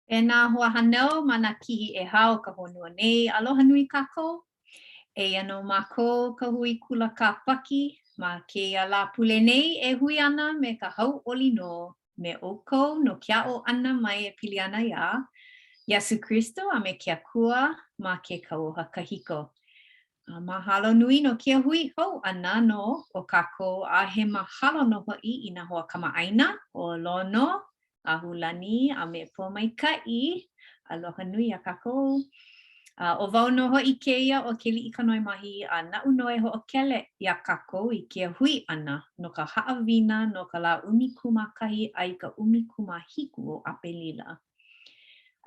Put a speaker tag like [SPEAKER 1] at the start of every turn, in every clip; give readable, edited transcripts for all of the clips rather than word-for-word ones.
[SPEAKER 1] E nā hoahānau ma nā kihi ʻehā o ka honua nei, aloha nui kākou. Eia nō mākou ka hui kula Kāpaki ma kēia Lāpule nei e hui ana me ka hauʻoli nō me ʻoukou no ke aʻo ʻana mai e pili ana iā Iesū Kristo a me ke Akua ma ke Kauoha Kahiko. A mahalo nui no kēia hui hou ʻana nō o kākou a he mahalo nō hoʻi i nā hoa kamaʻāina ʻo Lono, Ahulani a me Pōmaikaʻi. Aloha nui iā kākou. A ʻo wau nō hoʻi kēia ʻo Keliʻikanoe Mahi a naʻu nō e hoʻokele iā kākou i kēia hui ʻana no ka haʻawina no ka lā 11 a i ka 17 o ʻApelila.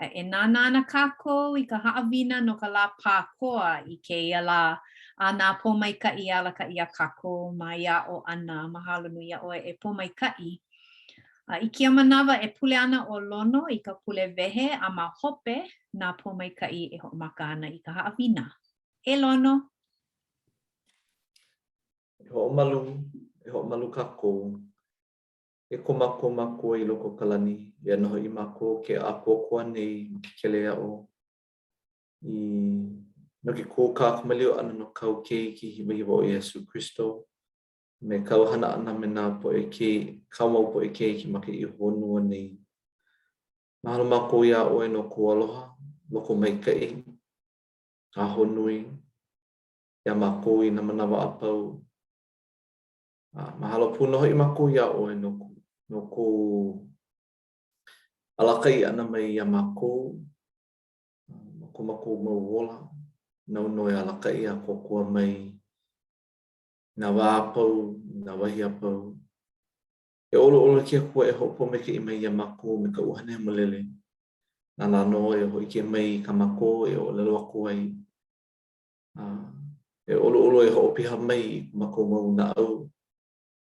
[SPEAKER 1] A e nānā ana kākou i ka haʻawina no ka lā Pākoa i kēia lā, a na Pōmaikaʻi e alakaʻi iā kākou ma ia aʻo ʻana. Mahalo nui iā ʻoe e Pōmaikaʻi. A i kēia manawa e pule ana ʻo Lono i ka pule wehe a ma hope na Pōmaikaʻi e hoʻomaka ana i ka haʻawina. E Lono!
[SPEAKER 2] E hoʻomalu, e hoʻomalu kākou. E ko mākou Makua i loko o ka lani, eia nō hoʻi mākou ke ʻākoakoa nei ma ke keleaʻo i no ke kūkā kamaʻilio ʻana no kāu Keiki hiwahiwa ʻo Iesū Kristo, me kāu hana ʻana me nā poʻe kei, kāu mau poʻe keiki ma kēia honua nei. Mahalo mākou iā ʻoe no kou aloha, lokomaikaʻi, ahonui iā mākou i nā manawa a pau. A mahalo pū nō hoʻi mākou iā ʻoe no, no kou alakaʻi ʻana mai iā mākou ma ko mākou mau ola. Nāu nō e alakaʻi a kōkua mai i nā wā a pau, i nā wahi a pau. E ʻoluʻolu e ke Akua e hoʻopōmaikaʻi mai iā mākou me ka ʻUhane Hemolele. Nāna nō e hōʻike mai i kā mākou e ʻōlelo aku ai. A e ʻoluʻolu e hoʻopiha mai i ko mākou mau naʻau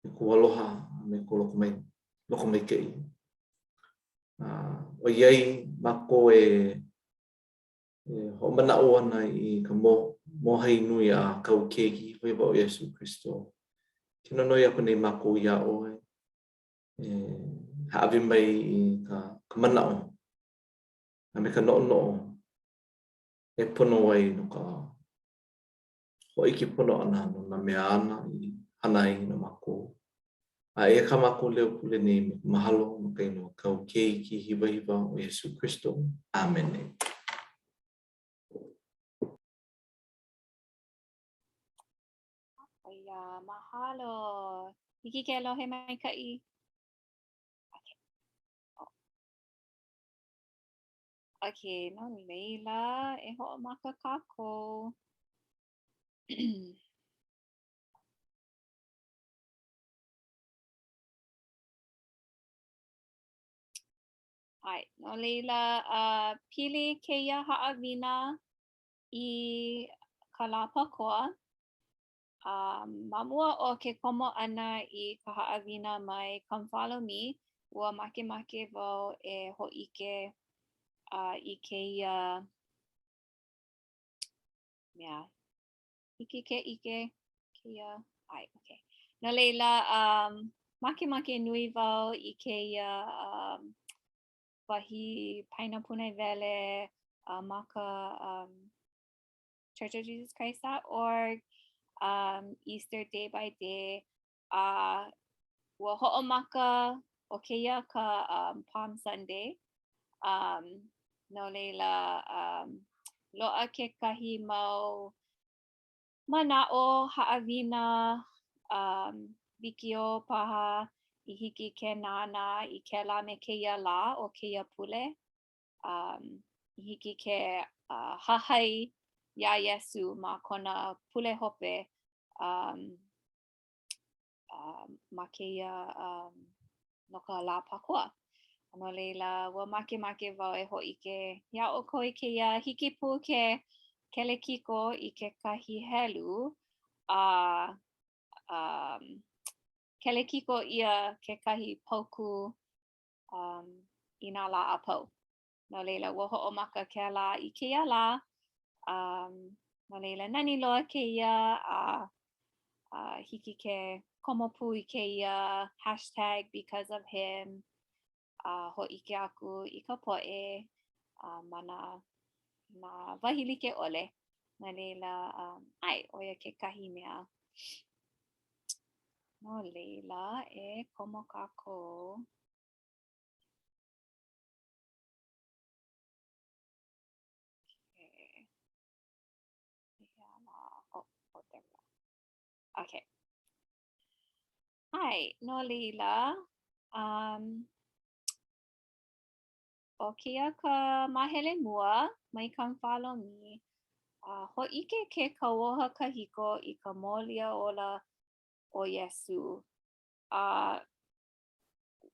[SPEAKER 2] i kou aloha a me kou lokomai, lokomaikaʻi. A ʻoiai mākou e, e hoʻomanaʻo ana i ka mō, mōhai nui a kāu Keiki hiwahiwa ʻo Iesū Kristo, ke nonoi aku nei mākou iā ʻoe e hāʻawi mai i ka, ka manaʻo a me ka noʻonoʻo e pono ai no ka hōʻike pono ʻana no nā mea āna i hana ai no mākou. A eia kā mākou leo pule nei me ka mahalo ma ka inoa o kāu Keiki hiwahiwa ʻo Iesū Kristo. ʻĀmene.
[SPEAKER 3] ʻAe, mahalo. Hiki ke lohe maikaʻi? Okay. Oh. Okay, no laila, e hoʻomaka kākou. ʻAe, no laila, uh, pili kēia haʻawina i ka lā Pākoa. Um, ma mua o ke komo ʻana i ka haʻawina mai Come Follow Me, ua makemake wau e hōʻike uh, i kēia mea. Hiki ke ʻike kēia? ʻAe, okay. No laila, um, makemake nui wau i kēia um, wahi paena pūnaewele uh, ma ka um, churchofjesuschrist.org, um, Easter Day by Day, a ua hoʻomaka ʻo kēia ka um, Palm Sunday. Um, no laila, um, loaʻa kekahi mau manaʻo haʻawina um, wikiō paha i hiki ke nānā i kēlā me kēia lā o kēia pule. Um, i hiki ke uh, hahai iā Iesū ma kona pule hope um, uh, ma kēia um, no ka lā Pākoa. No laila, ua makemake wau e hōʻike iā ʻoukou i kēia hiki pū ke kelekiko i kekahi helu a um, kelekiko ʻia kekahi paukū um, i nā lā a pau. No laila, ua hoʻomaka kēlā i kēia lā. Um, no laila, nani loa kēia a uh, hiki ke komo pū i kēia hashtag because of him a hōʻike aku i ka poʻe. uh, ma nā, nā wahi like ʻole. No laila, um, ʻae, ʻo ia kekahi mea. No laila, e komo kākou. Okay. Oh, oh, there we go. Okay. ʻAe, no laila, um, ʻo kēia ka māhele mua, mai Come Follow Me, a hōʻike ke kauoha kahiko i ka mōliaola o Iesū. A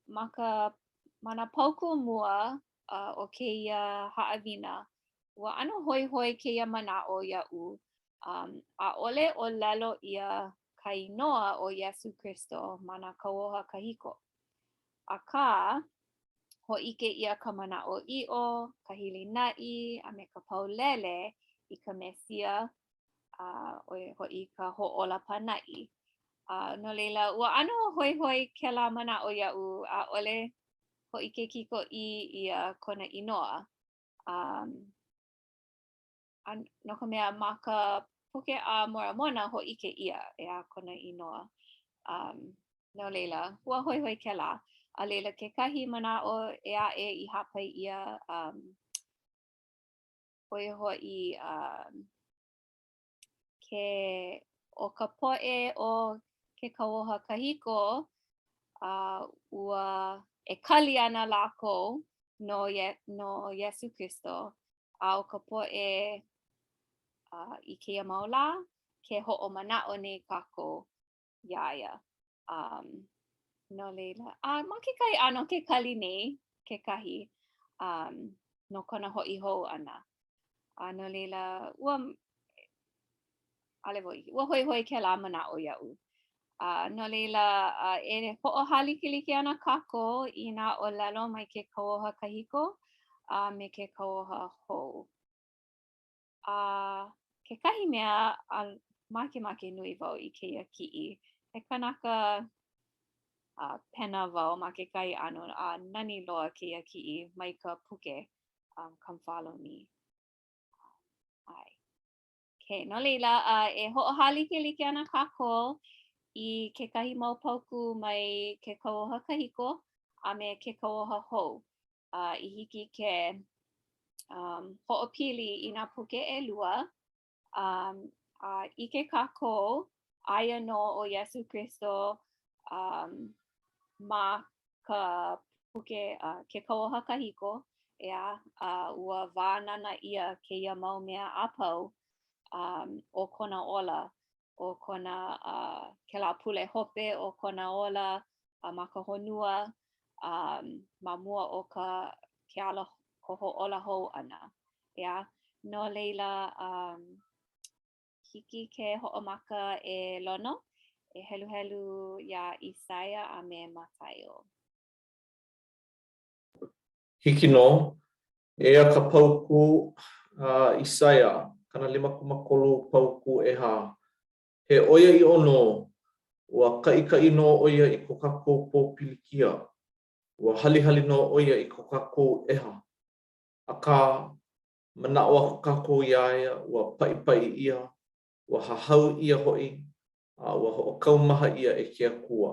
[SPEAKER 3] ma ka ma nā paukū mua uh, o kēia haʻawina, ua ʻano hoihoi kēia manaʻo iaʻu. Um, ʻaʻole ʻōlelo ʻia ka inoa o Iesū Kristo ma nā kauoha kahiko. Akā, hōʻike ʻia ka manaʻoʻiʻo, ka hilinaʻi, a me ka paulele i ka Mesia, a ʻo ia hoʻi ka hoʻōla pānaʻi. A no laila, ua ʻano hoihoi kēlā manaʻo iaʻu, ʻaʻole hōʻike kikoʻī ʻia kona inoa. Um, a no ka mea, ma ka puke a Moramona hōʻike ʻia ʻeā kona inoa. Um, no laila, ua hoihoi kēlā. A laila, kekahi manaʻo ʻē aʻe i hāpai ʻia, um, ʻo ia hoʻi, um, ke, ʻo ka poʻe o ke kauoha kahiko, uh, ua e kali ana lākou no, no Iesū Kristo, a ʻo ka poʻe uh, i kēia mau lā, ke hoʻomanaʻo nei kākou iā ia. Um, no laila, a ma kekahi ʻano ke kali nei kekahi um, no kona hoʻi hou ʻana. A no laila, ua, ʻaʻole wau, ua hoihoi kēlā manaʻo iaʻu. A no laila, a, e hoʻohālikelike ana kākou i nā ʻōlelo mai ke kauoha kahiko a me ke kauoha hou. A kekahi mea, a makemake nui wau i kēia kiʻi. He kanaka a pena wau ma kekahi ʻano, a nani loa kēia kiʻi mai ka puke um, Come Follow Me. ʻAe. Okay, no laila, uh, e hoʻohālikelike ana kākou i kekahi mau paukū mai ke kauoha kahiko a me ke kauoha hou. Uh, i hiki ke um, hoʻopili i nā puke ʻelua, um, a ʻike kākou, aia nō ʻo Iesū Kristo um, ma ka puke, uh, ke kauoha kahiko, ʻeā, a ua wānana ʻia kēia mau mea a pau um, o kona ola, o kona uh, kēlā pule hope o kona ola uh, ma ka honua, um, ma mua o ka ke ala ka hoʻōla hou ʻana. ʻEā, no laila, um, hiki ke hoʻomaka e Lono, e heluhelu iā Isaia a me Mataio.
[SPEAKER 2] Hiki nō. Eia ka paukū a Isaia, 53 paukū ʻehā. He ʻoiaʻiʻo nō, ua kaʻikaʻi nō ʻo ia i ko kākou pōpilikia, ua halihali nō ʻo ia i ko kākou ʻeha. Akā, manaʻo aku kākou iā ia, ua paʻipaʻi ʻia, ua hahau ʻia hoʻi, a ua hoʻokaumaha ʻia e ke Akua.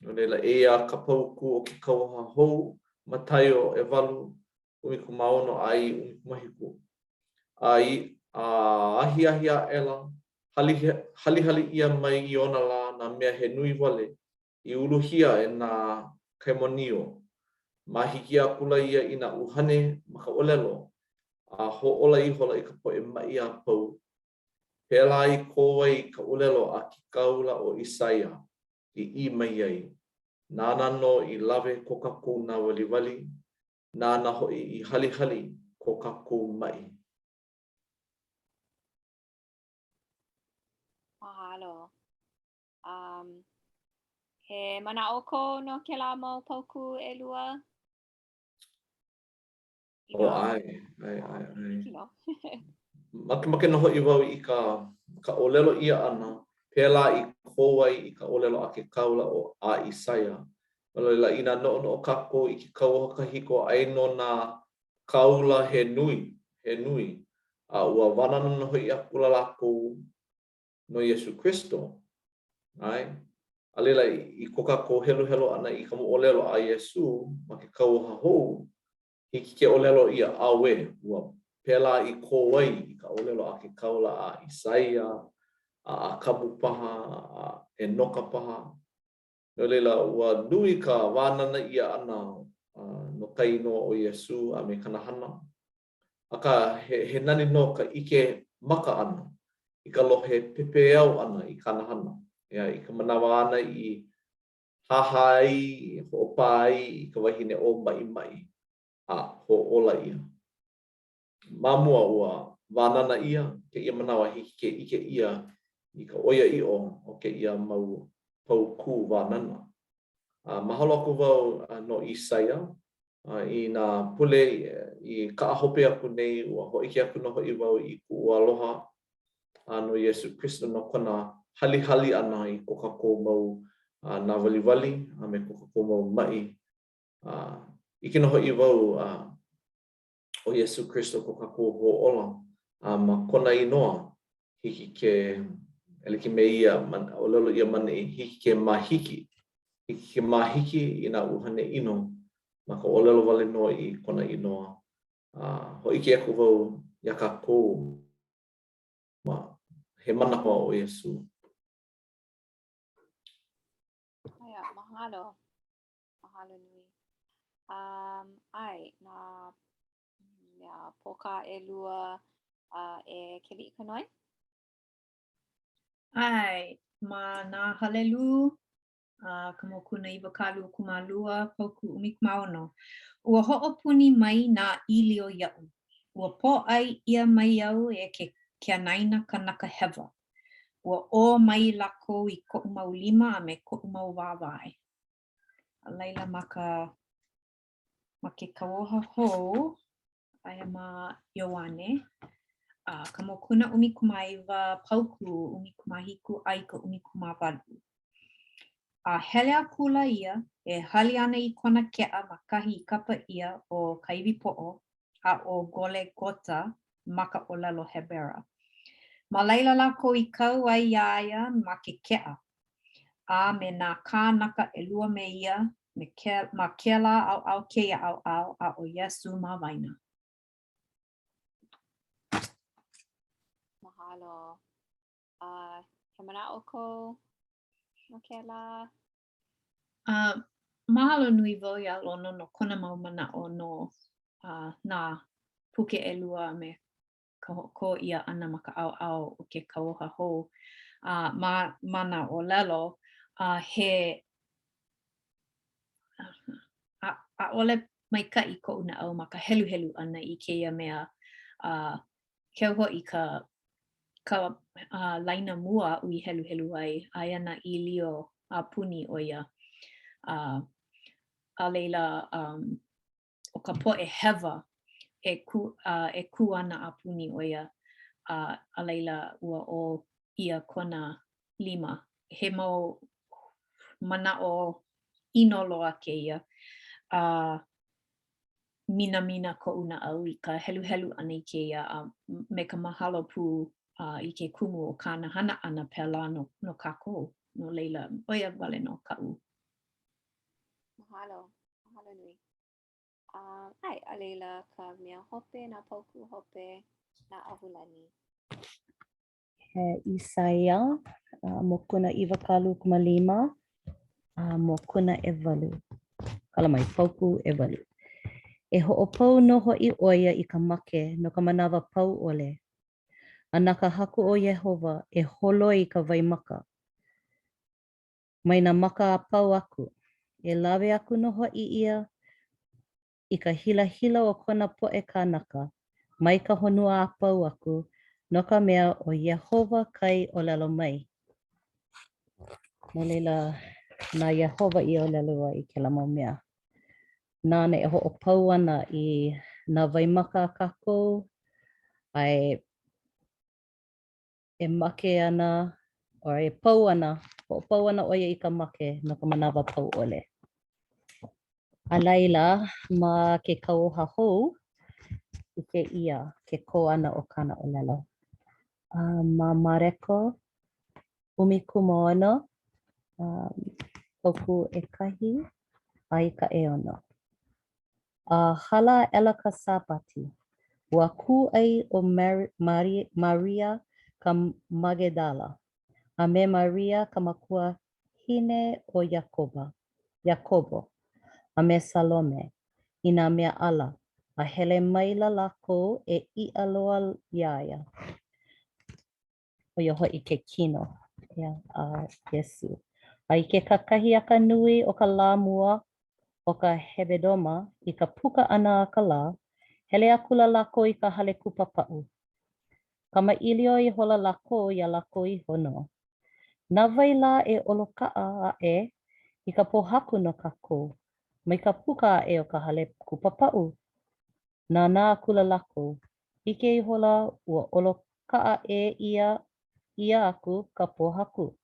[SPEAKER 2] No laila, eia ka paukū o ke kauoha hou, Mataio ʻewalu, 16 a i 17. A i, a ahiahi aʻela, halihali ʻia mai i ona lā nā mea he nui wale, i uluhia e nā kaimonio. Mahiki akula ia i nā ʻuhane ma ka ʻōlelo, a hōʻola ihola i ka poʻe maʻi a pau. Pēlā i kō ai ka ʻōlelo a ke kāula ʻo ʻIsaia i ʻī mai ai, Nāna nō i lawe ko kākou nāwaliwali, nāna hoʻi i halihali ko kākou maʻi.
[SPEAKER 3] Mahalo. Um, he manaʻo kou no kēlā mau paukū ʻelua?
[SPEAKER 2] O, ʻae, ʻae, ʻae, ʻae. Makemake nō hoʻi wau i ka, ka ʻōlelo ʻia ʻana, pēlā i kō ai i ka ʻōlelo a ke kāula ʻo a ʻIsaia. No laila, inā noʻonoʻo kākou i ke kauoha kahiko, aia nō nā. kāula he nui, he nui, a ua wānana nō hoʻi akula lākou no Iesū Kristo, ʻae? A laila, i ko kākou heluhelu ʻana i ka moʻolelo a Iesū ma ke Kauoha Hou, hiki ke ʻōlelo ʻia, ʻAuē, ua pēlā i kō ai i ka ʻōlelo a ke kāula a ʻIsaia, a ʻAkabu paha, a ʻEnoka paha. No laila, ua nui ka wānana ʻia ʻana no ka inoa ʻo Iesū a me kana hana. Akā, he, he nani nō ka ʻike maka ʻana i ka lohe pepeiao ʻana i kāna hana, ʻeā, i ka manawa āna i hāhā ai, i hoʻopā ai i ka wahine ʻōmaʻimaʻi a hoʻōla ʻia. Ma mua, ua wānana ʻia kēia manawa hiki ke ʻike ʻia i ka ʻoiaʻiʻo o kēia mau paukū wānana. A mahalo aku wau no ʻIsaia i nā pule i kaʻa hope aku nei, ua hōʻike aku nō hoʻi wau i kuʻu aloha no Iesū Kristo no kona halihali ʻana i ko kākou mau nāwaliwali a me ko kākou mau maʻi. ʻIke nō hoʻi wau ʻo Iesū Kristo ko kākou hoʻōla, a ma kona inoa, hiki ke, e like me ia, ʻōlelo ʻia ma ʻaneʻi, hiki ke māhiki, hiki ke māhiki i nā ʻuhane ʻino ma ka ʻōlelo wale nō i kona inoa. A hōʻike aku wau iā kākou ma he mana ʻo Iesū.
[SPEAKER 3] Aia, mahalo. Mahalo nui. Um, ʻae, nā mea pōkā ʻelua uh, e Keliʻikanoe?
[SPEAKER 1] ʻAe, ma nā Halelū, uh, ka mokuna 22, paukū 16. Ua hoʻopuni mai nā ʻīlio iaʻu. Ua pōʻai ʻia mai au e ke ke anaina kanaka hewa. Ua ʻō mai lākou i koʻu mau lima a me koʻu mau wāwae. A laila ma ka ma ke kauoha hou, aia ma Ioane, a ka mokuna 19, paukū 17 a i ka 18. A hele akula ia e hali ana i kona keʻa ma kahi i kapa ʻia ʻo Ka Iwi Poʻo, a ʻo Golegota ma ka ʻōlelo Hebera. Ma laila lākou i kau ai iā ia ma ke keʻa, a me nā kānaka ʻelua me ia, me ke, ma kēlā ʻaoʻao kēia ʻaoʻao, a ʻo Iesū ma waena.
[SPEAKER 3] Mahalo. Uh, he manaʻo kou no kēlā?
[SPEAKER 1] Uh, mahalo nui wau iā Lono no kona mau manaʻo no uh, nā puke ʻelua me ka hoʻokō ʻia ʻana ma ka ʻaoʻao o ke kauoha hou. Uh, ma, ma nā ʻōlelo, uh, he ʻaʻole maikaʻi koʻu naʻau ma ka heluhelu ʻana i kēia mea, uh, keu hoʻi ka ka uh, laina mua aʻu i heluhelu ai, aia nā ʻīlio a puni ʻo ia. Uh, a laila, um, ʻo ka poʻe hewa e kū, uh, e kū ana a puni ʻo ia, uh, a laila ua ʻō ʻia kona lima. He mau manaʻo ʻino loa kēia. Uh, minamina koʻu naʻau i ka heluhelu ʻana i kēia a me ka mahalo pū uh, i ke kumu o kāna hana ʻana pēlā no, no kākou. No laila, ʻo ia wale nō kaʻu.
[SPEAKER 3] Mahalo. Mahalo nui. Um, ʻae, a laila ka mea hope, nā paukū hope, na ʻAhulani.
[SPEAKER 4] He ʻIsaia, uh, mokuna 25, uh, mokuna ʻewalu. Kala mai, paukū ʻewalu. E hoʻopau nō hoʻi ʻo ia i ka make no ka manawa pau ʻole. A na ka Haku ʻo Iēhova e holoi i ka waimaka mai nā maka a pau aku. E lawe aku nō hoʻi ia i ka hilahila o kona poʻe kānaka, mai ka honua a pau aku, no ka mea, ʻo Iēhova kai ʻōlelo mai. No laila, na Iēhova i ʻōlelo ai i kēlā mau mea. Nāna e hoʻopau ana i nā waimaka a kākou, a e e make ana, or e pau ana, hoʻopau ana ʻo ia i ka make no ka manawa pau ʻole. A laila, ma ke kauoha hou, ʻike ʻia ke kō ʻana o kāna ʻōlelo. A ma Mareko 16, paukū ʻekahi a i ka ʻeono. A hala aʻela ka Sābati, ua kūʻai ʻo Maria ka Magedala, a me Maria ka makuahine o Iakoba, Iakobo, a me Salome, i nā mea ʻala, a hele maila lākou e iʻaloa iā ia. ʻo ia hoʻi ke kino a Iesū. A i ke kakahiaka nui o ka lā mua o ka hebedoma, i ka puka ʻana a ka lā, hele akula lākou i ka hale kupapaʻu. Kamaʻilio ihola lākou iā lākou iho nō, Na wai lā e ʻolokaʻa aʻe i ka pōhaku no kākou, mai ka puka aʻe o ka hale kupapaʻu? Nānā akula lākou, ʻike ihola ua ʻolokaʻa ʻē ʻia ʻia aku ka pōhaku,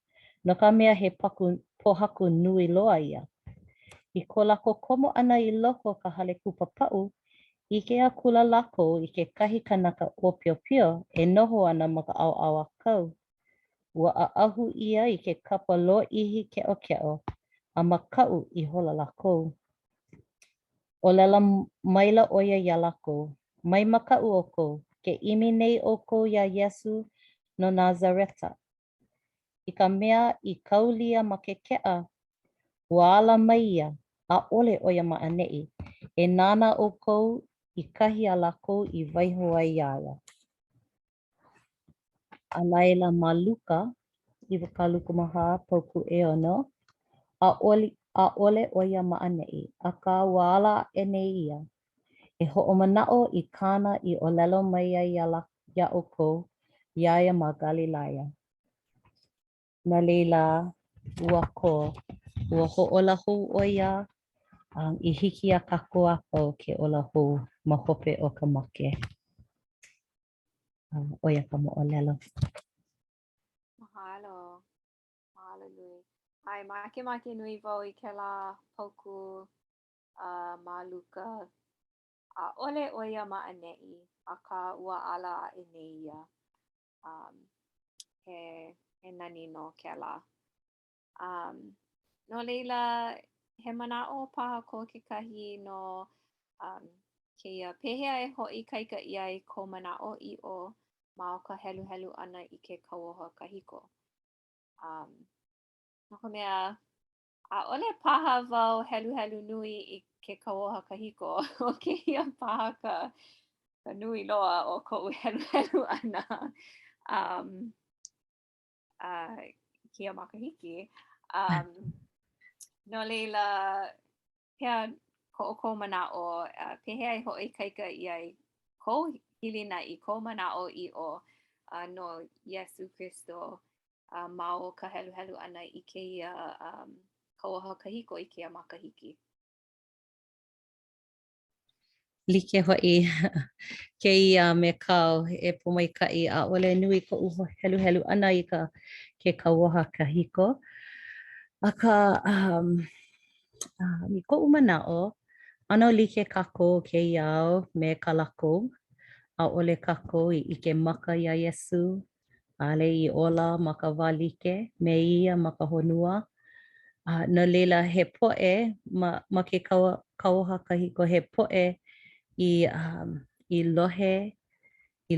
[SPEAKER 4] no ka mea he paku pōhaku nui loa ia. I ko lākou komo ʻana i loko o ka hale kupapaʻu, ʻike akula lākou i kekahi kanaka ʻōpiopio e noho ana ma ka ʻaoʻao ʻākau, ua ʻaʻahu ʻia i ke kapa lōʻihi keʻokeʻo, a makaʻu ihola lākou. ʻŌlelo maila ʻo ia iā lākou, Mai makaʻu ʻoukou, ke ʻimi nei ʻoukou iā Iesū no Nazareta, i ka mea i kaulia ma ke keʻa, ua ala mai ia, ʻaʻole ʻo ia ma ʻaneʻi, e nānā ʻoukou i kahi a lākou i waiho ai iā ia. A laila ma Luka, 24, paukū ʻeono, ʻaʻole, ʻaʻole ʻo ia ma ʻaneʻi, akā ua ala aʻe nei ia. E hoʻomanaʻo i kāna i ʻōlelo mai ai iā, iā ʻoukou, iā ia ma Galilaia. No laila, ua kō, ua hoʻōla hou ʻo ia, um, i hiki iā kākou a pau ke ola hou ma hope o ka make. ʻO ia ka moʻolelo.
[SPEAKER 3] Mahalo. Mahalo nui. ʻAe, makemake nui wau i kēlā paukū uh, ma Luka. ʻAʻole ʻo ia ma ʻaneʻi, akā ua ala aʻe nei ia. Um, he, he nani nō kēlā. Um, no laila, he manaʻo paha ko kekahi no um, kēia, pehea e hoʻoikaika ʻia ai kou manaʻoʻiʻo ma o ka heluhelu ʻana i ke kauoha kahiko. Um, no ka mea, ʻaʻole paha wau heluhelu nui i ke kauoha kahiko. ʻO kēia paha ka, ka nui loa o koʻu heluhelu ʻana. Um, uh, kēia makahiki. Um, no laila, pehea ko ʻoukou manaʻo, uh, pehea e hoʻoikaika ʻia ai kou hilinaʻi, kou manaʻoʻiʻo uh, no Iesū Kristo uh, ma o ka heluhelu ʻana i kēia um, kauoha kahiko i kēia makahiki?
[SPEAKER 4] Like hoʻi kēia me kāu e Pōmaikaʻi, ʻaʻole nui koʻu heluhelu ʻana i ka ke kauoha kahiko. Akā, um, um, i koʻu manaʻo, ʻano like kākou o kēia au me kā lākou. ʻAʻole kākou i ʻike maka iā Iesū, ʻaʻole i ola ma ka wā like me ia ma ka honua. A no laila, he poʻe ma, ma ke kauoha kahiko, he poʻe i, um, i lohe, i,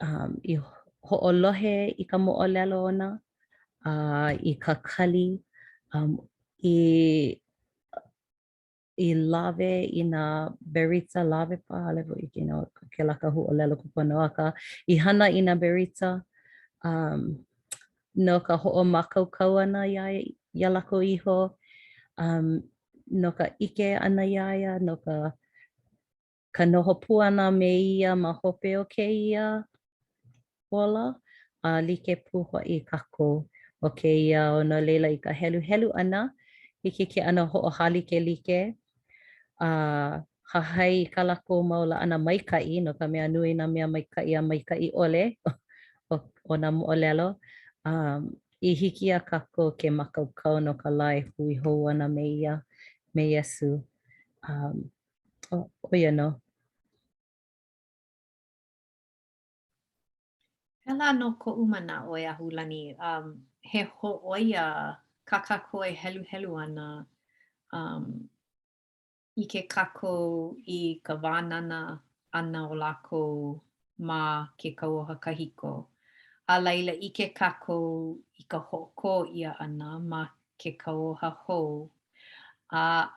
[SPEAKER 4] um, i hoʻolohe i ka moʻolelo ona, a i kakali, um, i i lawe i nā berita, lawe paha, ʻaʻole wau ʻike no kēlā ka huaʻōlelo kūpono, akā i hana i nā berita um, no ka hoʻomākaukau ʻana iā, iā lākou iho, um, no ka ʻike ʻana iā ia, no ka, ka noho pū ʻana me ia ma hope o kēia ola, a like pū hoʻi kākou o kēia au. No laila, i ka heluhelu ʻana, hiki ke ʻano hoʻohālikelike a hahai i kā lākou mau laʻana maikaʻi, no ka mea nui nā mea maikaʻi a maikaʻi ʻole o, o nā moʻolelo, um, i hiki iā kākou ke mākaukau no ka lā e hui hou ana me ia, me Iesū. Um, ʻo ia nō.
[SPEAKER 1] Pēlā nō koʻu manaʻo e Ahulani. Um, he hōʻoia kā kākou e heluhelu ana um, ʻike kākou i ka wānana ʻana o lākou ma ke Kauoha Kahiko. A laila, ʻike kākou i ka hoʻokō ʻia ʻana ma ke Kauoha Hou. A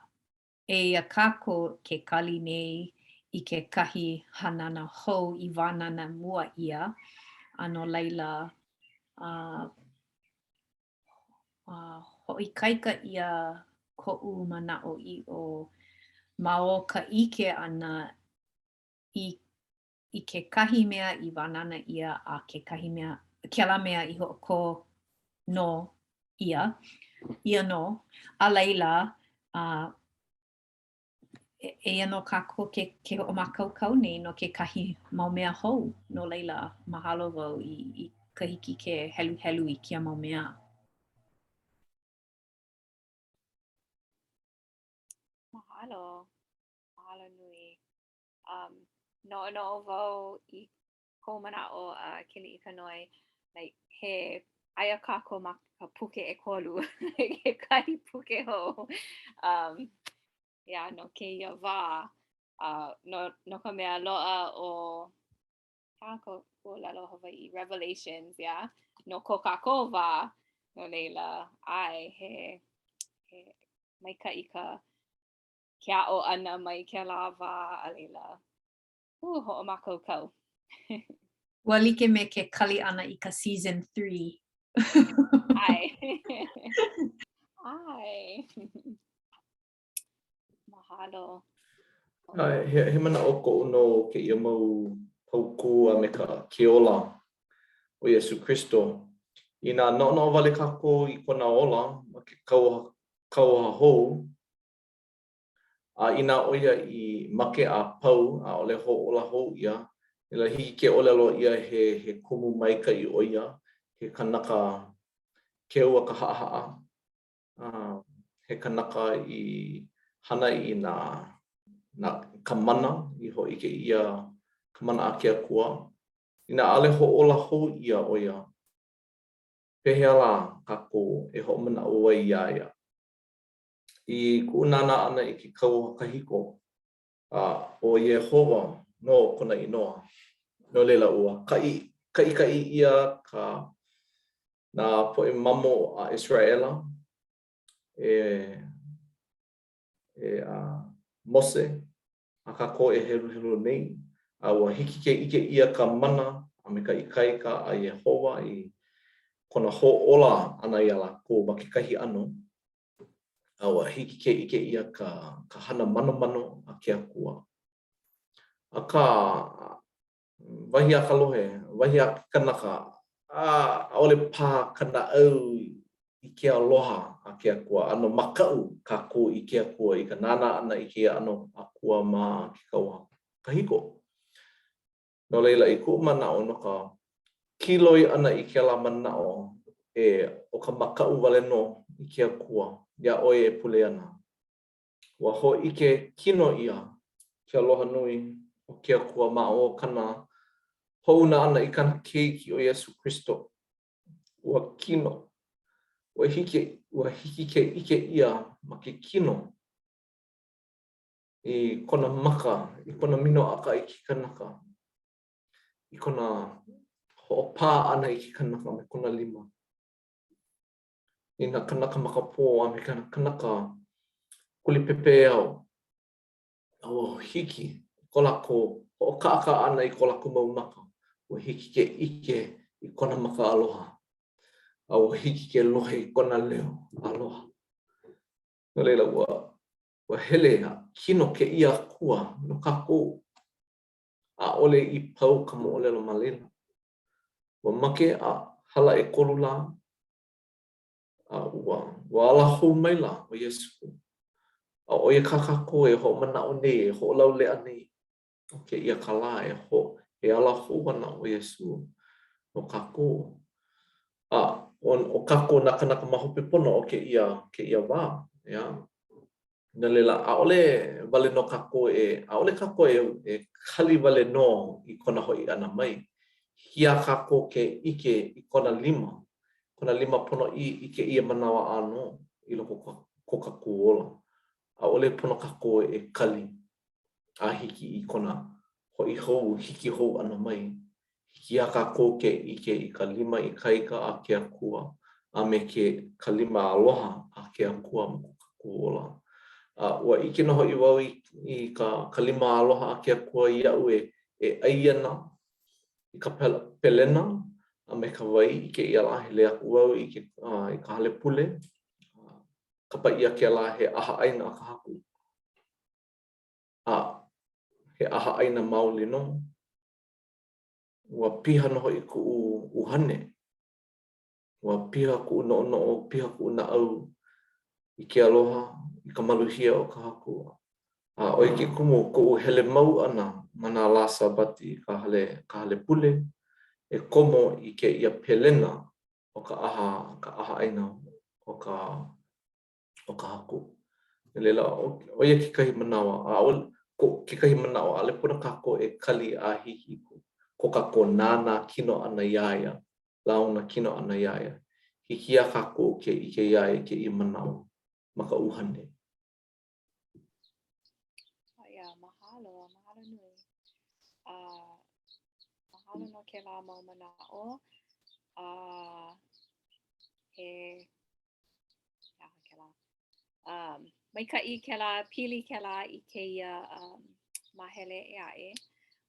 [SPEAKER 1] eia kākou ke kali nei i kekahi hanana hou i wānana mua ʻia, a no laila, uh, uh, hoʻoikaika ʻia koʻu manaʻoʻiʻo ma o ka ʻike ʻana i, i kekahi mea i wānana ʻia a kekahi mea, kēlā mea i hoʻokō nō ʻia, ʻia nō, a laila, uh, eia nō kākou ke, ke hoʻomākaukau nei no kekahi mau mea hou. No laila, mahalo wau i, i ka hiki ke heluhelu i kēia mau mea.
[SPEAKER 3] Mahalo. Mahalo nui. Um, noʻonoʻo wau i kou manaʻo uh, Keliʻikanoe, like, he aia kākou ma ka puke ʻekolu, kekahi puke hou. Um, yeah, no kēia wā, uh, no, no ka mea loaʻa ʻo kā ka ʻōlelo Hawaiʻi, Revelations, yeah, no ko kākou wā, no laila, ʻae, he, he maikaʻi ka ke aʻo ʻana mai kēlā wā, a laila, uh, hoʻomākaukau.
[SPEAKER 1] Ua like me ke kali ʻana i ka season 3.
[SPEAKER 3] ʻAe. ʻAe. Mahalo.
[SPEAKER 2] ʻAe, he, he manaʻo koʻu no kēia mau paukū a me ka ke ola o Iesū Kristo. Inā noʻonoʻo wale kākou i kona ola ma ke kauoha, kauoha hou, A inā ʻo ia i make a pau, ʻaʻole hoʻōla hou ʻia, laila hiki ke ʻōlelo ʻia he he kumu maikaʻi ʻo ia, he kanaka keu a ka haʻahaʻa, a he kanaka i hana i nā nā ka mana i hōʻike ʻia ka mana a ke Akua. Inā ʻaʻole hoʻōla hou ʻia ʻo ia, pehea lā kākou e hoʻomanaʻo ai iā ia? I kuʻu nānā ʻana i ke kauoha kahiko, a ʻo Iēhova nō kona inoa, no laila, ua kaʻi, kaʻikaʻi ʻia ka, nā poʻe mamo a ʻIseraʻela e, e a Mose, a kākou e heluhelu nei, a ua hiki ke ʻike ʻia ka mana a me ka ikaika a Iēhova i kona hoʻōla ʻana iā lākou ma kekahi ʻano. A ua hiki ke ʻike ʻia ka, ka hana manomano a ke Akua. Akā, wahi a ka lohe, wahi a ke kanaka, a ʻaʻole pā ka naʻau i ke aloha a ke Akua. ʻAno makaʻu kākou i ke Akua i ka nānā ʻana i kēia ʻano Akua ma ke kauoha kahiko. No laila, i kuʻu manaʻo no ka kīloi ʻana i kēlā manaʻo e ʻo ka makaʻu wale nō i ke Akua iā ʻoe e pule ana, ua hōʻike kino ʻia ke aloha nui o ke Akua ma o kana hoʻouna ʻana i kana Keiki ʻo Iesū Kristo. Ua kino, ua hiki, ua hiki ke ʻike ʻia ma ke kino i kona maka, i kona minoʻaka i ke kanaka, i kona hoʻopā ʻana i ke kanaka me kona lima, i nā kanaka makapō a me nā kanaka kuli pepeiao, a ua hiki ko lākou hoʻokaʻakaʻa ʻana i ko lākou mau maka, ua hiki ke ʻike i kona maka aloha, a ua hiki ke lohe i kona leo aloha. No laila, ua Ua hele a kino kēia Akua no kākou. ʻAʻole i pau ka moʻolelo ma laila. Ua make a hala ʻekolu lā, a ua, ua ala hou maila ʻo Iesū. A ʻo ia kā kākou e hoʻomanaʻo nei, e hoʻolauleʻa nei, ʻo kēia ka lā e ho, e ala hou ana ʻo Iesū no kākou. A ʻo, ʻo kākou nā kānaka ma hope pono o kēia, kēia wā, ʻeā. No laila, ʻaʻole wale nō kākou e, ʻaʻole kākou e, e kali wale nō i kona hoʻi ʻana mai. Hiki iā kākou ke ʻike i kona lima, kona lima ponoʻī i kēia manawa ʻānō i loko o ko kākou ola. ʻAʻole pono kākou e kali a hiki i kona hoʻi hou, hiki hou ʻana mai. Hiki iā kākou ke ʻike i ka lima ikaika a ke Akua a me ke ka lima aloha a ke Akua ma ko kākou ola. A ua ʻike nō hoʻi wau i, i ka, ka lima aloha a ke Akua iaʻu e, e ʻai ana i ka pelena a me ka wai i kēia lā, hele aku wau i ke, uh, i ka hale pule, uh, kapa ʻia kēlā he ʻahaʻaina a ka Haku. A he ʻahaʻaina maoli nō. Ua piha nō hoʻi kuʻu ʻuhane. Ua piha kuʻu noʻonoʻo, piha kuʻu naʻau i ke aloha, i ka maluhia o ka Haku. A ʻo ia ke kumu o koʻu hele mau ʻana ma nā lā Sābati i ka hale, ka hale pule, e komo i kēia pelena o ka ʻaha, ka ʻahaʻaina o ka o ka Haku. No laila, ʻo ia kekahi manawa, ʻaʻole, kekahi manaʻo, ʻaʻole pono kākou e kali a hiki i ko kākou nānā kino ʻana iā ia, launa kino ʻana iā ia. Hiki iā kākou ke ʻike iā ia i kēia manawa ma ka ʻuhane.
[SPEAKER 3] Oh, yeah, mahalo, mahalo nui. Uh, mahalo no kēlā mau manaʻo. Uh, he Um, maikaʻi kēlā, pili kēlā i kēia um, māhele ʻē aʻe.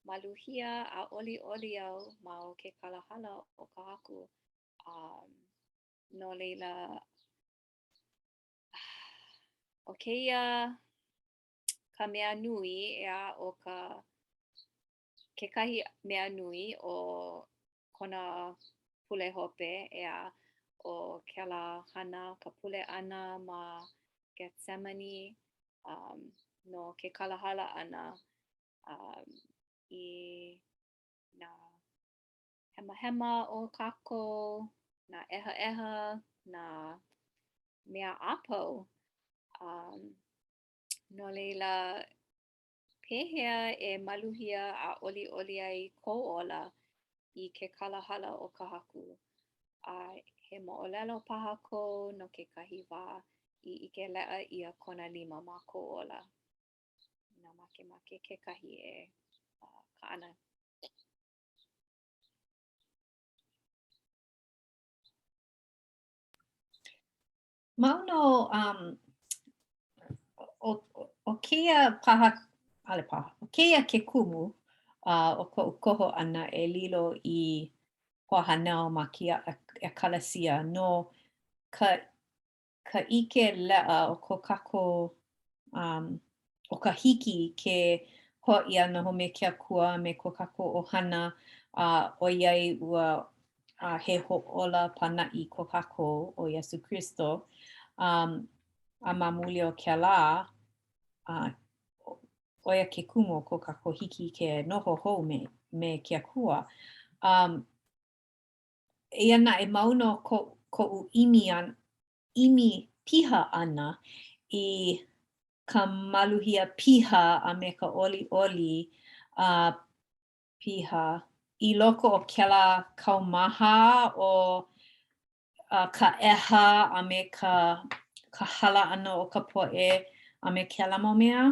[SPEAKER 3] Maluhia a ʻoliʻoli au ma o ke kalahala o ka Haku. Um, no laila, ʻo kēia ka mea nui, ʻeā, ʻo ka kekahi mea nui o kona pule hope, ʻeā, ʻo kēlā hana, ka pule ʻana ma Getsemani, um, no ke kalahala ʻana um, i nā hemahema o kākou, nā ʻehaʻeha, nā mea a pau. Um, no laila, Pehea e maluhia a ʻoliʻoli ai kou ola i ke kalahala o ka Haku? A he moʻolelo paha kou no kekahi wā i ʻike leʻa ʻia kona lima ma kou ola? Inā makemake kekahi e kaʻana.
[SPEAKER 1] Mau nō, um, ʻo, ʻo kēia paha, ʻaʻole paha, ʻo kēia ke kumu uh, o koʻu koho ʻana e lilo i hoahānau ma kēia ʻekalesia no ka, ka ʻike leʻa o ko kākou um, ʻo ka hiki ke hoʻi a noho me ke Akua a me ko kākou ʻohana, a ʻoiai ua a he hoʻōla pānaʻi ko kākou ʻo Iesū Kristo, um, a ma muli o kēlā, uh, ʻo ia ke kumu o ko kākou hiki ke noho hou me, me ke Akua. Um, eia naʻe, mau nō ko, koʻu ʻimi, an, ʻimi piha ʻana i ka maluhia piha a me ka ʻoliʻoli a piha i loko o kēlā kaumaha o ka ʻeha a me ka ka hala ʻana o ka poʻe a me kēlā mau mea.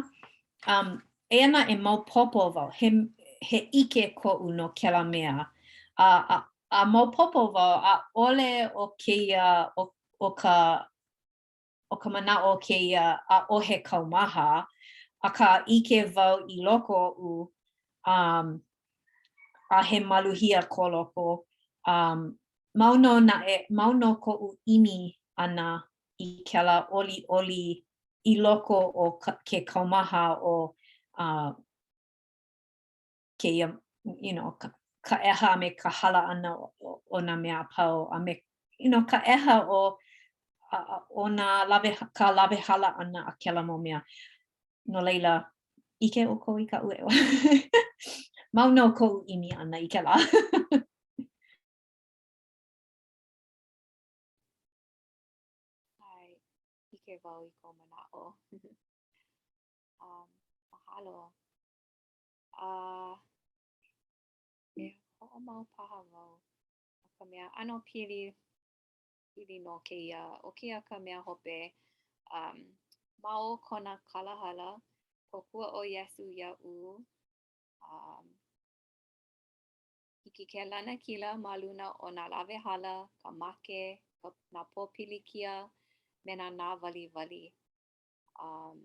[SPEAKER 1] Um, eia naʻe maopopo wau, he, he ʻike koʻu no kēlā mea. A, a, a maopopo wau, ʻaʻole ʻo kēia, ʻo, ʻo ka ʻo ka manaʻo o kēia, ʻaʻohe kaumaha, akā ʻike wau i loko oʻu, um, a he maluhia ko loko, um, mau nō naʻe, mau nō koʻu ʻimi ʻana i kēlā ʻoliʻoli i loko o ka, ke kaumaha o uh, kēia, you know, ka, ka ʻeha a me ka hala ʻana o, o, o nā mea a pau, a me, you know, ka ʻeha o, a, a, o nā lawe, ka lawehala ʻana a kēlā mau mea. No laila, ʻike ʻoukou i kaʻu e mau nō koʻu ʻimi ʻana i kēlā.
[SPEAKER 3] ʻAe, ʻike wau i kou manaʻo. um, mahalo. A e hoʻo... Hoʻomau paha wau no ka mea ʻano pili, pili nō kēia, ʻo kēia ka mea hope. Um, ma o kona kalahala, kōkua ʻo Iesū iaʻu, um, hiki ke lanakila ma luna o nā lawehala, ka make, ka, nā pōpilikia, me nā nāwaliwali. Um,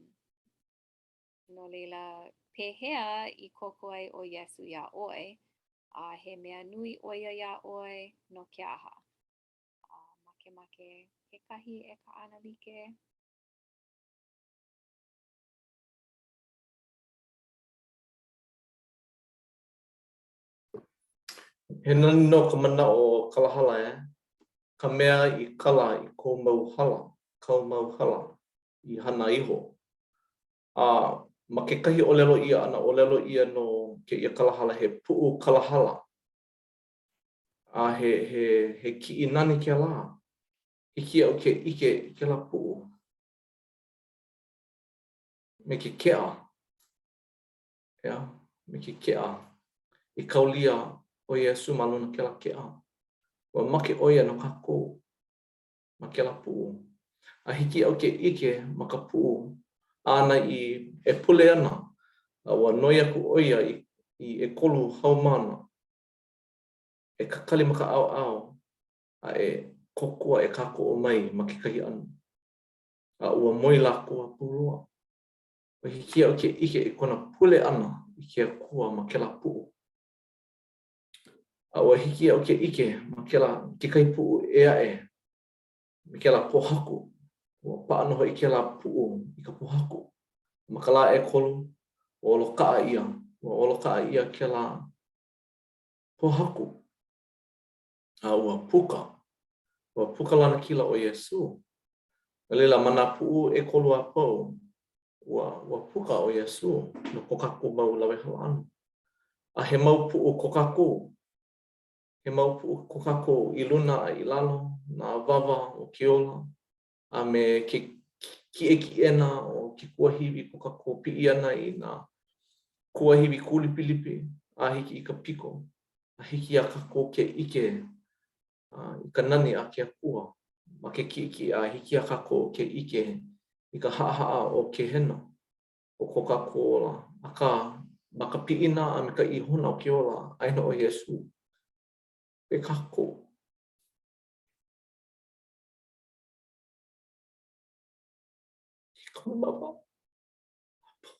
[SPEAKER 3] no laila, pehea i kōkua ai ʻo Iesū iā ʻoe, a he mea nui ʻo ia iā ʻoe, no ke aha? A makemake kekahi e kaʻanalike?
[SPEAKER 2] He nani nō ka manaʻo o Kalahala, eh? Ka mea i kala i kou mau hala, kau mau hala, i hana iho. A ma kekahi ʻōlelo ʻia ʻana, ʻōlelo ʻia nō kēia kalahala he puʻu kalahala. A he, he, he kiʻi nani kēlā. Hiki iaʻu ke ʻike i kēlā puʻu me ke keʻa. ʻEā, me ke keʻa i kaulia ʻo Iesū ma luna kēlā keʻa. Ua make ʻo ia no kākou ma kēlā puʻu. A hiki iaʻu ke ʻike ma ka puʻu āna i e pule ana, a ua noi aku ʻo ia i, i ʻekolu haumāna e kakali ma ka ʻaoʻao a e kōkua e kākoʻo mai ma kekahi ʻano. A ua moe lākou a pau loa. Ua hiki iaʻu ke ʻike i kona pule ʻana i ke Akua ma kēlā puʻu. A ua hiki iaʻu ke ʻike ma kēlā kekahi puʻu ʻē aʻe me kēlā pōhaku. Ua paʻa nō hoʻi kēlā puʻu i ka pōhaku. Ma ka lā ʻekolu, ua ʻolokaʻa ʻia, ua ʻolokaʻa ʻia kēlā pōhaku. A ua puka, ua puka lanakila ʻo Iesū. No laila, ma nā puʻu ʻekolu a pau, ua, ua puka ʻo Iesū no ko kākou mau lawehala ʻana. A he mau puʻu ko kākou. He mau puʻu ko kākou i luna a i lalo, nā awāwa o ke ola, a me ke kiʻekiʻena o ke kuahiwi ko kākou piʻi ʻana i nā kuahiwi kūlipilipi a hiki i ka piko, a hiki iā kākou ke ʻike i ka nani a ke Akua ma ke kiʻekiʻe, a hiki iā kākou ke ʻike i ka haʻahaʻa o Kehena o ko kākou ola. Akā, ma ka piʻina a me ka ihona o ke ola, aia nō ʻo Iesū me kākou. I ka manawa a pau.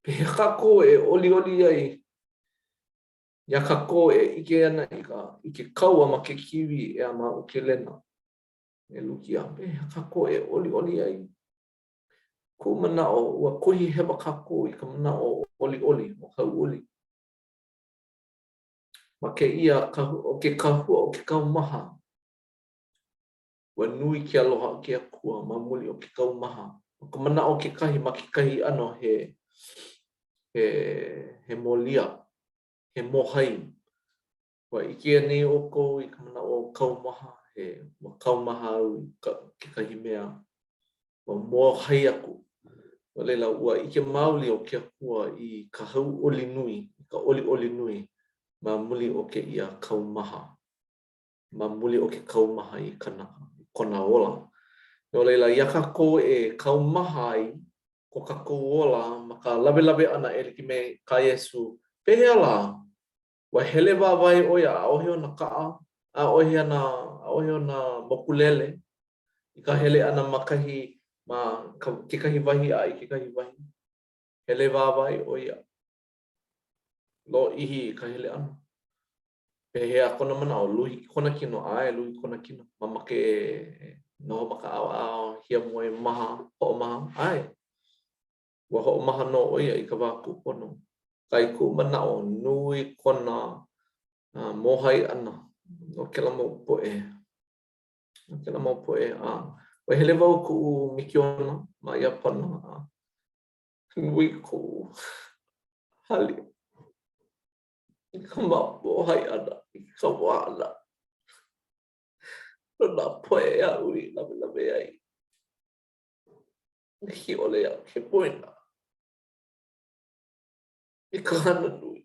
[SPEAKER 2] Pehea kākou e ʻoliʻoli ai iā kākou e ʻike ana i ka, i ke kaua ma ke kīwī ʻeā ma ʻUkelena e Lukia? Pehea kākou e ʻoliʻoli ai? Kuʻu manaʻo, ua kuhi hewa kākou i ka manaʻo o ʻoliʻoli, o hauʻoli. Ma kēia kahu, ʻo ke kahua o ke kaumaha, Ua nui ke aloha o ke Akua ma muli o ke kaumaha. ʻO ka manaʻo kekahi ma kekahi ʻano he, he, he molia, he mōhai. Ua ʻike anei ʻoukou i ka manaʻo o kaumaha, he ua kaumaha au i ka, kekahi mea, ua mōhai aku. No laila, ua ʻike maoli ʻo ke Akua i ka hauʻoli nui, i ka ʻoliʻoli nui ma muli o kēia kaumaha. ma muli o ke kaumaha i kanaka, i kona ola. No laila, iā kākou e kaumaha ai ko kākou ola ma ka lawelawe ʻana e like me kā Iesū, pehea lā? Ua hele wāwae ʻo ia, ʻaʻohe ona kaʻa, ʻaʻohe ona, ʻaʻohe ona mokulele i ka hele ʻana ma kahi, ma ka, kekahi wahi a i kekahi wahi. Hele wāwae ʻo ia. Lōʻihi i ka hele ʻana. Pehea kona manaʻo, luhi kona kino, ʻae, luhi kona kino. Mamake e noho ma ka ʻaoʻao, hiamoe, maha, hoʻomaha, ʻae. Ua hoʻomaha nō ʻo ia i ka wā kūpono. Akā i kuʻu manaʻo, nui kona uh, mōhai ʻana no kēlā mau poʻe. No kēlā mau poʻe. A ua hele wau i kuʻu mikiona ma Iāpana. A nui koʻu hali. I ka mōhai ʻana, i ka kaumaha ʻana no nā poʻe aʻu i lawelawe ai. Hiki ʻole iaʻu ke poina i ka hana nui.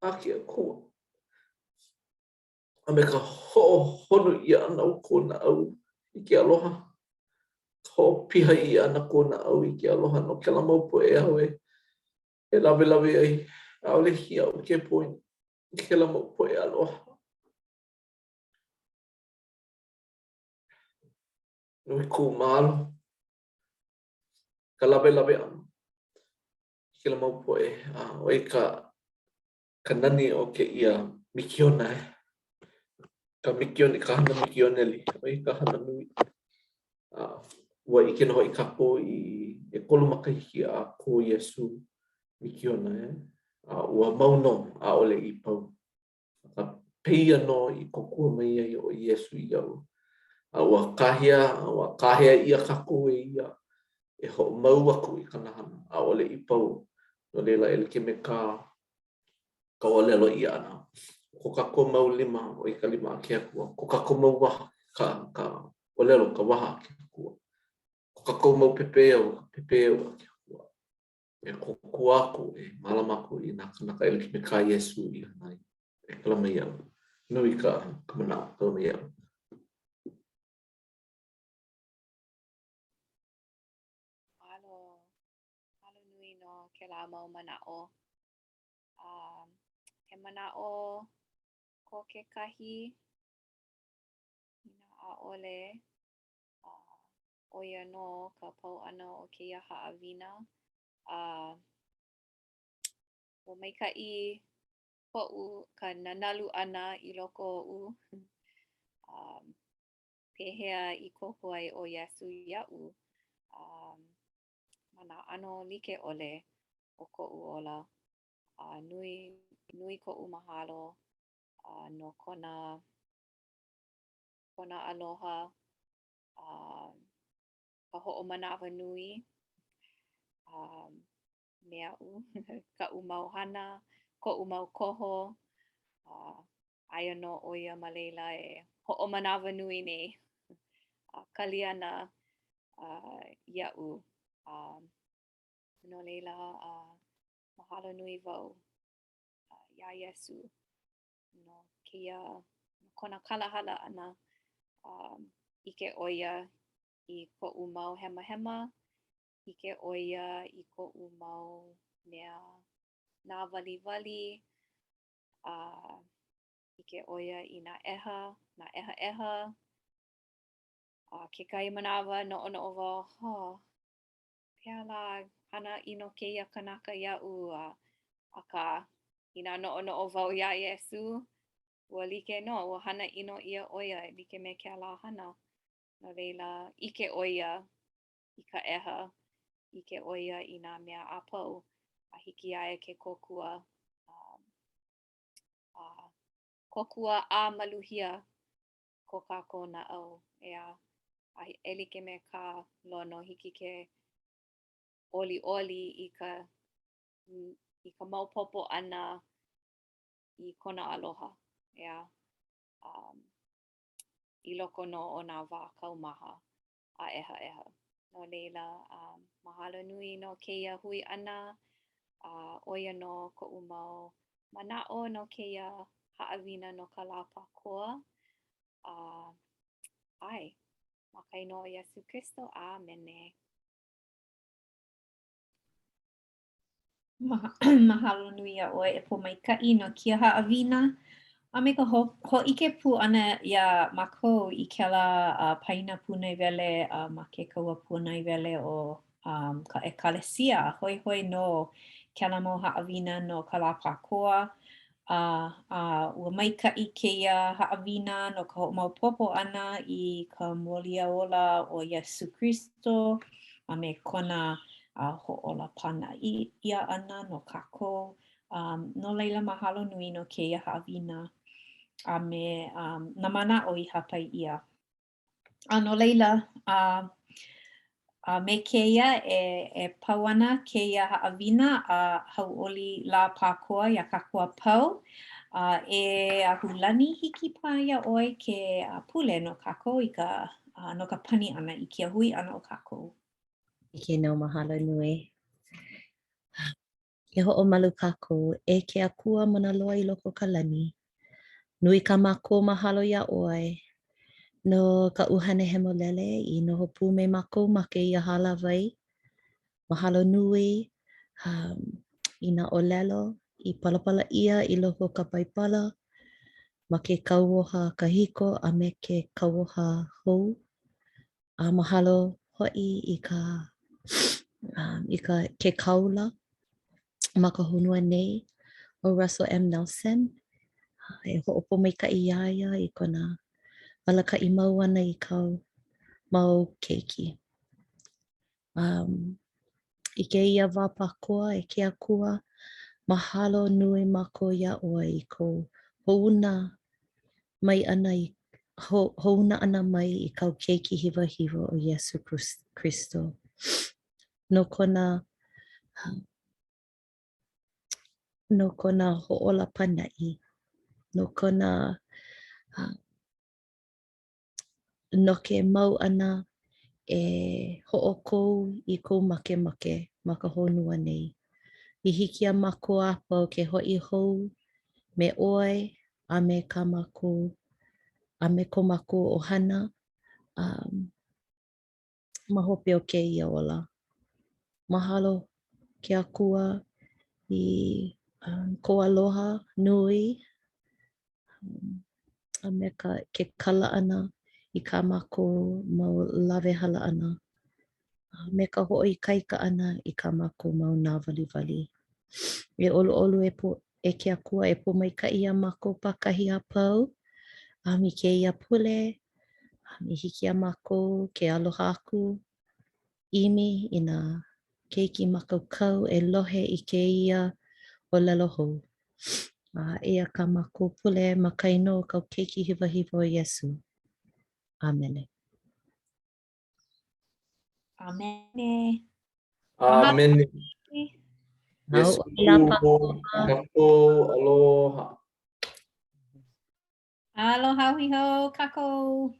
[SPEAKER 2] a ke Akua, a me ka hoʻohonu ʻia ʻana o kou naʻau i ke aloha, ka hoʻopiha ʻia ʻana kou naʻau i ke aloha no kēlā mau poʻe āu e e lawelawe ai, ʻaʻole hiki iaʻu ke poina i kēlā mau poʻe aloha. Nui kou mahalo ka lawelawe ʻana i kēlā mau poʻe, a ʻo ia ka ka nani o kēia mikiona e. Ka mikione, ka hana mikioneli, ʻo ia ka hana nui. A ua ʻike nō hoʻi kākou i ʻekolu makahiki a ko Iesū mikiona e, a ua mau nō, ʻaʻole i pau. Akā, pēia nō i kōkua mai ai ʻo Iesū iaʻu. A ua kāhea, ua kāhea ʻia kākou e ia e hoʻomau aku i kāna hana, ʻaʻole i pau. No laila, e like me kā ka ʻōlelo ʻia ʻana, ko kākou mau lima, ʻo ia ka lima a ke Akua, ko kākou mau waha, ka, ka ʻōlelo, ka waha a ke Akua, ko kākou mau pepeiao, ka pepeiao a ke Akua. E kōkua aku, e mālama aku i nā kānaka e like me kā Iesū i hana ai. E kala mai iaʻu. Nui ka, ka manaʻo, kala mai iaʻu.
[SPEAKER 3] Mahalo, mahalo nui no kēlā mau manaʻo. Um, he manaʻo ko kekahi, inā ʻaʻole, uh, ʻo ia nō ka pau ʻana o kēia haʻawina, a ua maikaʻi koʻu ka nanalu ʻana i loko oʻu. Um, pehea i kōkua ai ʻo Iesū iaʻu um, ma nā ʻano like ʻole o koʻu ola. A nui, nui koʻu mahalo uh, no kona, kona aloha a ka hoʻomanawanui um, me aʻu, kaʻu mau hana, koʻu mau koho, uh, aia nō ʻo ia ma laila e hoʻomanawanui nei a kali ana uh, iaʻu. Um, no laila, uh, mahalo nui wau uh, iā Iesū no kēia, no kona kalahala ʻana, um, ʻike ʻo ia i koʻu mau hemahema, ʻike ʻo ia i koʻu mau mea nāwaliwali, a ʻike ʻo ia i nā ʻeha, nā ʻehaʻeha. A kekahi manawa noʻonoʻo wau, huh, pehea lā hana ʻino kēia kanaka iaʻu, a, akā, inā noʻonoʻo wau iā Iesū, ua like nō, ua hana ʻino ʻia ʻo ia e like me kēlā hana. No laila, ʻike ʻo ia i ka ʻeha, ʻike ʻo ia i nā mea a pau, a hiki iā ia ke kōkua, um, a kōkua a maluhia ko kākou naʻau, ʻeā. A e like me kā Lono, hiki ke ʻoliʻoli i ka, i ka maopopo ʻana i kona aloha, ʻeā. Um, i loko nō o nā wā kaumaha a ʻehaʻeha. No laila, um, mahalo nui no kēia hui ʻana, a ʻo ia nō koʻu mau manaʻo no kēia haʻawina no ka lā Pākoa. A ʻae, ma ka inoa o Iesū Kristo, ʻāmene.
[SPEAKER 1] Mahalo nui iā ʻoe e Pōmaikaʻi no kēia haʻawina a me ka hōʻike pū ʻana iā mākou i kēlā uh, paena pūnaewele uh, ma ke kaua pūnaewele o um, ka ʻekalesia. Hoihoi nō kēlā mau haʻawina no ka lā Pākoa. A, a ua maikaʻi kēia haʻawina no ka hoʻomaopopo ʻana i ka mōliaola o Iesū Kristo a me kona a hoʻōla pānaʻi ʻia ʻana no kākou. Um, no laila, mahalo nui no kēia haʻawina a me um, nā manaʻo i hāpai ʻia. A no laila, a, a me kēia e, e pau ana kēia haʻawina a hauʻoli lā Pākoa iā kākou a pau. A e Ahulani, hiki paha iā ʻoe ke pule no kākou i ka, a, no ka pani ʻana i kēia hui ʻana o kākou.
[SPEAKER 4] Hiki nō, mahalo nui. E hoʻomalu kākou, e ke Akua mana loa i loko o ka lani. Nui kā mākou mahalo iā ʻoe no ka ʻUhane Hemolele i noho pū me mākou ma kēia hālāwai. Mahalo nui um, i nā ʻōlelo i palapala ʻia i loko o ka Paipala ma ke kauoha kahiko a me ke kauoha hou. A mahalo hoʻi i ka um, i ka ke kāula ma ka honua nei ʻo Russell M. Nelson. E hoʻopōmaikaʻi iā ia i kona alakaʻi mau ʻana i kāu mau keiki. Um, i kēia wā pākoa e ke Akua, mahalo nui mākou iā ʻoe i kou hoʻouna mai ʻana i ho, hoʻouna ʻana mai i kāu keiki hiwahiwa ʻo Iesū Kristo no kona no kona hoʻōla pānaʻi, no kona uh, noke mau ʻana e hoʻokō i kou makemake ma ka honua nei. I hiki iā mākou a pau ke hoʻi hou me ʻoe a me kā mākou a me ko mākou ʻohana um, ma hope o kēia ola. Mahalo ke Akua i um, kou aloha nui um, a me ka, ke kala ʻana i kā mākou mau lawehala ʻana a me ka hoʻoikaika ʻana i kā mākou mau nāwaliwali. E ʻoluʻolu e, po, e ke Akua e pōmaikaʻi iā mākou pākahi a pau um, i kēia pule um, i hiki iā mākou ke aloha aku ʻimi i nā keiki mākaukau e lohe i kēia ʻōlelo hou. A eia kā mākou pule ma ka inoa o kāu keiki hiwahiwa ʻo Iesū. ʻĀmene.
[SPEAKER 1] ʻĀmene.
[SPEAKER 2] ʻĀmene. Iesu Kākou aloha.
[SPEAKER 1] Aloha hui hou kākou.